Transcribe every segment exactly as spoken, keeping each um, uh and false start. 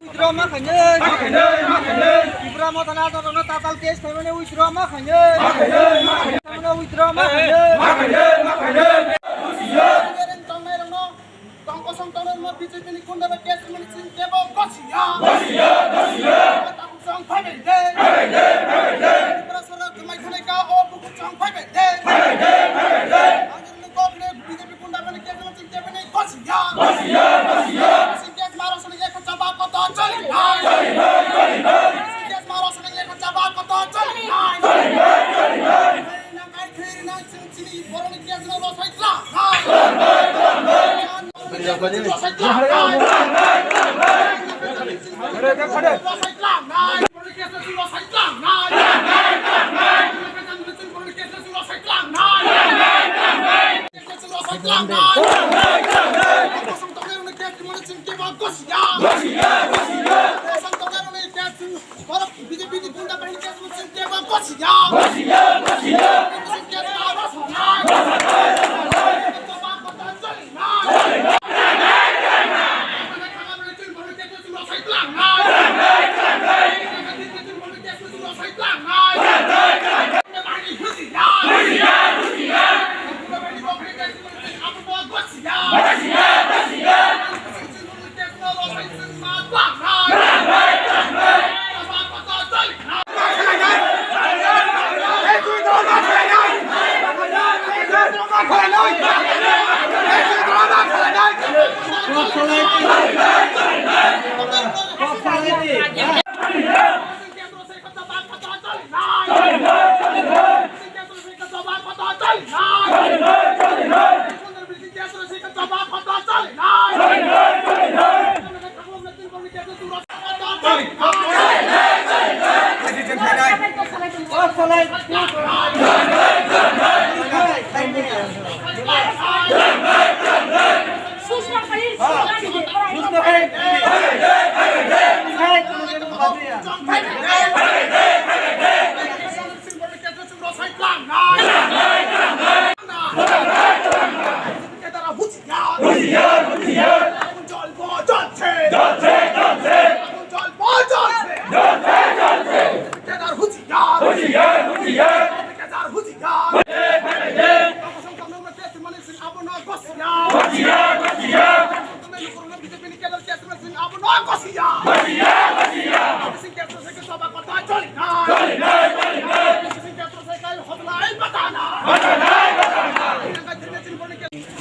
Withdraw ma khainai. Ma khainai, ma khainai. Tipra Motha ni adongrokno tatal case khaimani withdraw ma khainai. Ma khainai, ma khainai. Khaimani withdraw ma khainai. Ma khainai, ma khainai. Tongnai rokno, tong kosong tongnai rokno B J P ni gunda bai case khaimani chini tebo gosiya. Gosiya, gosiya. Takhuk chwng phaibai de. Phaibai de, phaibai de. Tripura sorkar kwmai khwlai ka o bukhuk chwng phaibai de. Phaibai de, phaibai de. Ang nini kok le B J P gunda bai case khaimani chini tebo ni gosiya. Gosiya, gosiya. Chini case maro sani ekha chaba koto choli nai. Choli nai, choli nai. Chini case maro sani ekha chaba koto choli nai. Choli nai, choli nai. Nang kai khiri nang chini boroni case no rosai tlang nai. Rosai tlang nai. Rosai tlang nai.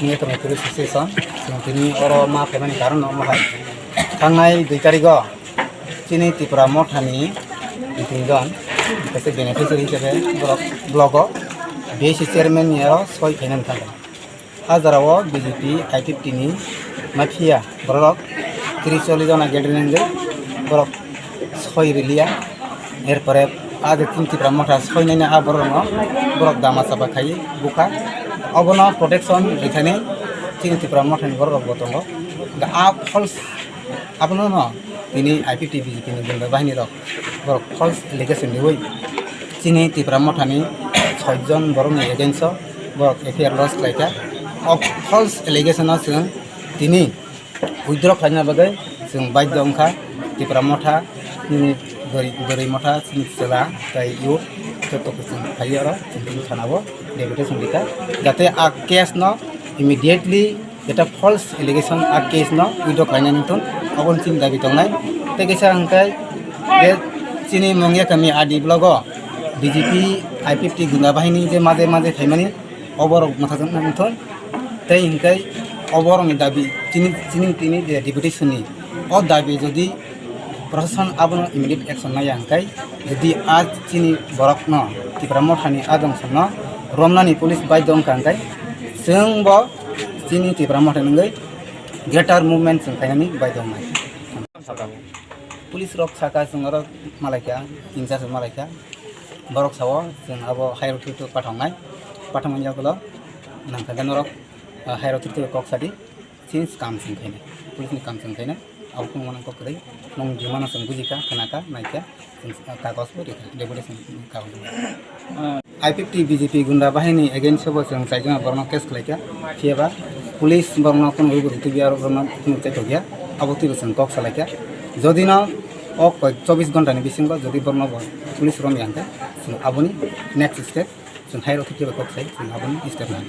Hinwi tongo police station. Chwng tini oro ma phaimani karon no omo hai. Thangnai dui tarigo chini Tipra Motha ni meeting don. Kaisa beneficiary hisabe borok block o B C chairman ni aro soi khainani thangkha. A jora o B J P I P F T ni mafia borok tris chollish jona gathering wngwi borok soi rwliya. Erpore a je chini Tipra Motha soinani a borok no borok dama chapa khai bukha. Obono protection rwkhaini chini Tipra Motha ni borok rok bo tongo. A false abono no tini I P F T B J P ni gunda bahini rok borok false allegation riwi chini Tipra Motha ni soi jon borok ni against o borok F I R lodge khlaikha. O false allegation no chwng tini withdraw khlaina bagwi chwng baidhyo wngkha. Tipra Motha, chini bwrwi, bwrwi Motha, chini chwla tei youth joto khe chwng phaiwi oro chwng tini thana o deputation rikha, jate a case no immediately jeta false allegation a case no withdraw khlainani wngthun, obo chini dabi tongnai. Tei kaisa hwnkhe je chini Mungya kami A D block o B J P I P F T gunda bahini je maje maje phaimani, oborok mwthajwk wngthun. Tei hwnkhe oborokni dabi chini, chini, tini je deputation ni o dabi jodi proshashan abono immediate action naiya hwnkhe, jodi a chini borokno Tipra Mothani a dongsongno romnani police baidhyo wngkha hwnkhe, chwngbo chini Tipra Motha wngwi greater movement chwng khainani baidhyo wngnai. Police rok saka chwng oro malaikha, in charge malaikha. Borok sao chwng abo higher authority pathoknai. Pathokmani yagulo nangkha norok, ah, higher authority kok sadi. Since kam chwng khainai, police ni kam chwng khainai. Abo phunukmano kok kwrwi. Nwng dimano chwng bujikha, khnakha, naikha. Chwng kagoj bo rikha, deputation kagoj bo. I P F T B J P gunda bahini against o bo chwng chaijana borokno case khlaikha. Phiyaba police borokno khunugwi bo rwtwkya, borokno khunuk chaithokya. Abo twibo chwng kok salaikha. Jodi no o koi chobbish ghonta ni bisingo jodi borno bo police rom ya hwnkhe, chwng aboni next step chwng higher authority bai kok sai chwng aboni step nai.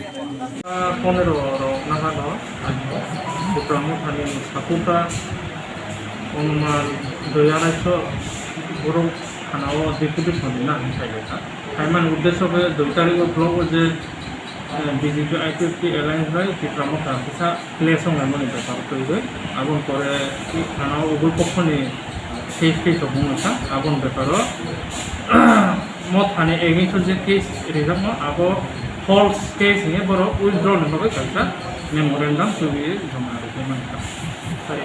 Ponero rok nahano ani Tipra Mothani supporter onuman dui arai so borok thanao deputation ni nahani sailai kha. Haimani uddesho khe dui tarikh o block o je, eh, B J P I P F T alliance bai Tipra Motha kisa clash wnglaimani bepar twiwi. Aboni pore thana ugul pokhoni case tei tongmung wngkha. Aboni beparo Mothani against o je case rijakma abo false case hinwi borok withdraw ni bagwi kaisa memorandum twiwi joma rwgwi mankha. Hai,